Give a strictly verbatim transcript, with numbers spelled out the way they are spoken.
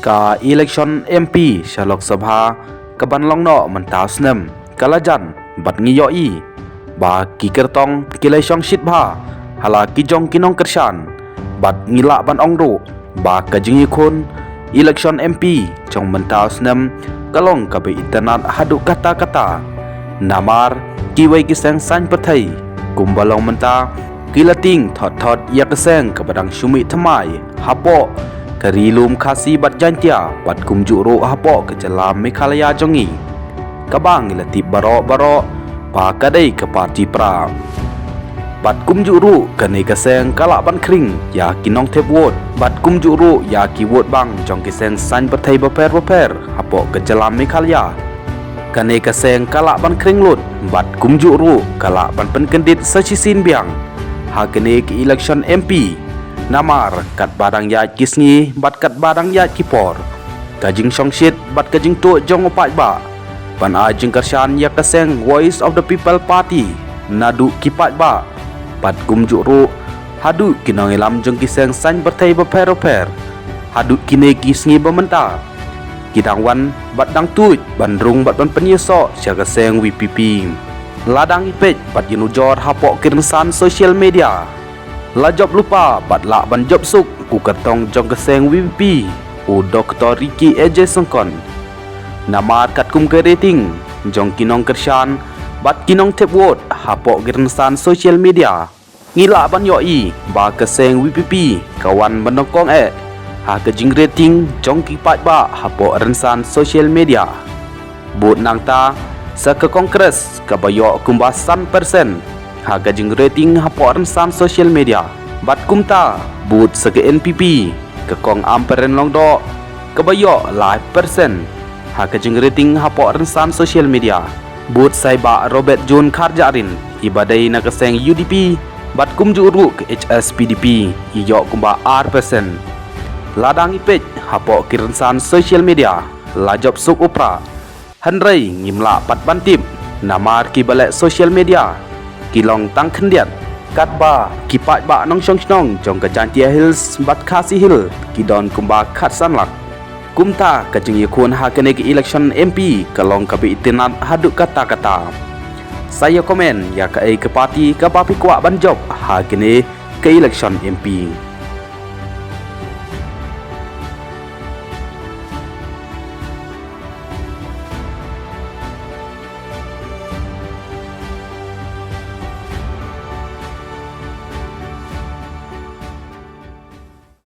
Ka election M P sha Lok Sabha ka ban long noh mynta u snem ka la jan bad ngi ïohi ba ki kyrtong ki la shong shit bha ha la ki jong ki nongkyrshan bad ngi lah ban ong ruh ba ka jingïakhun election M P jong mynta u snem ka long kaba itynnad haduh katta katta. Namar kiwei ki seng saiñ pyrthei kumba long mynta ki la tieng thot thot ïa ka seng kaba dang shu mih thymmai hapoh ka ri lum Khasi bad Jaintia bad kumjuh ruh hapoh ka jylla Meghalaya jong ngi, kaba ngi la tip baroh baroh ba ka dei ka party pra. Bad kumjuh ruh kane ka seng ka lah ban khring ïa ki nongthep vote bad kumjuh ruh ïa ki vote bank jong ki seng saiñ pyrthei bapher bapher hapoh ka jylla Meghalaya. Kane ka seng ka lah ban khring lut bad kumjuh ruh ka lah ban pynkyndit sa shisien biang ha kane ka election M P. Namar katba dang ïaid ki sngi bad katba dang ïaid ki por, ka jingshong shit bad ka jingtuid jong u paidbah ban ai jingkyrshan ïa ka seng Voice of the People Party naduh ki paidbah bad kumjuh ruh haduh ki nongïalam jong ki seng saiñ pyrthei bapher bapher haduh kine ki sngi ba mynta ki dang wan bad dang tuid ban rung bad ban pynïasoh sha ka seng V P P. Lada ngi peit bad ïanujor hapoh ki rynsan social media, la jop lypa bad lah ban jop suk u kyrtong jong ka seng V P P, u Doktor Ricky A J Syngkon. Namar katkum ka rating jong ki nongkyrshan bad ki nongthep vote hapoh ki rynsan social media, ngi lah ban ïohi ba ka seng V P P ka wan ba nyngkong eh ha ka jingrating jong ki paidbah hapoh rynsan social media. Bad nangta sa ka Congress kaba ïoh kumba san percent ha ka jingrating hapoh rynsan social media. Bad kumta bad sa ka N P P, ka Kong Ampareen Lyngdoh, kaba ïoh lai percent ha ka jingrating hapoh rynsan social media. Bad sa i Bah Robert June Kharjahrin, iba dei na ka seng U D P, bad kumjuh ruh ka H S P D P, i ïoh kumba ar percent. Lada ngi peit hapoh ki rynsan social media, la jop suk u prah. Hynrei ngim lah pat ban tip namar kiba leh social media ki long tang khyndiat. Katba ki paidbah nongshong shnong jong ka Jaintia Hills bad Khasi Hills ki don kumba khatsan lak. Kumta ka jingïakhun ha kane ka election M P ka long kaba itynnad haduh katta katta. Sa ïa comment ïa kaei ka party kaba phi kwah ban jop ha kane ka election M P.